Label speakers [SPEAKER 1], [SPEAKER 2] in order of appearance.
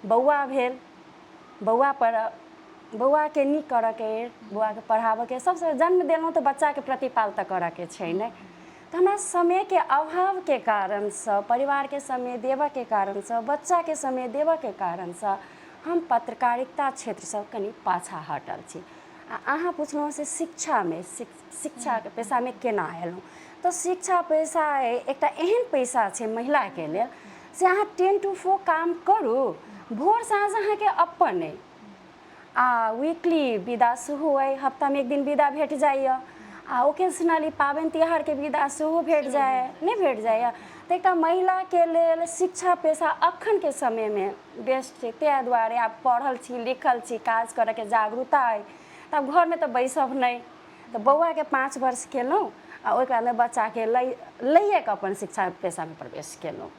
[SPEAKER 1] बौआ भेल, बौआ पर बौआके नीक करऽके अइ, बौआके पढ़ाबऽके अइ। सबसँ जन्म देलहुँ तऽ बच्चाके प्रतिपाल तऽ करऽके छै ने। तऽ हमरा समयके अभावके कारणसँ, परिवारके समय देबऽके कारणसँ, बच्चाके समय देबऽके कारणसँ हम पत्रकारिता क्षेत्रसँ कनि पाछाँ हटल छी। आ अहाँ पुछलहुँ से शिक्षामे, शिक्षाके पेशामे केना एलहुँ, तऽ शिक्षा पेशा एकटा एहन पेशा छै महिलाके लेल से अहाँ 10 to 4 काम करू, भोर साँझ अहाँके अपन अइ। आ वीकली विदा सेहो अइ, हफ्तामे एक दिन विदा भेट जाइए आ ओकेजनली पाबनि तिहारके विदा सेहो भेट जाइए, नहि भेट जाइए? तऽ एकटा महिलाके लेल शिक्षा पेशा अखनके समयमे बेस्ट छै। ताहि दुआरे आब पढ़ल छी, लिखल छी, काज करऽके जागरूकता अइ, तऽ आब घरमे तऽ बैसब नहि। तऽ बौआके 5 वर्ष केलहुँ आ ओहिके बादमे बच्चाके लैएके अपन शिक्षा पेशामे प्रवेश केलहुँ।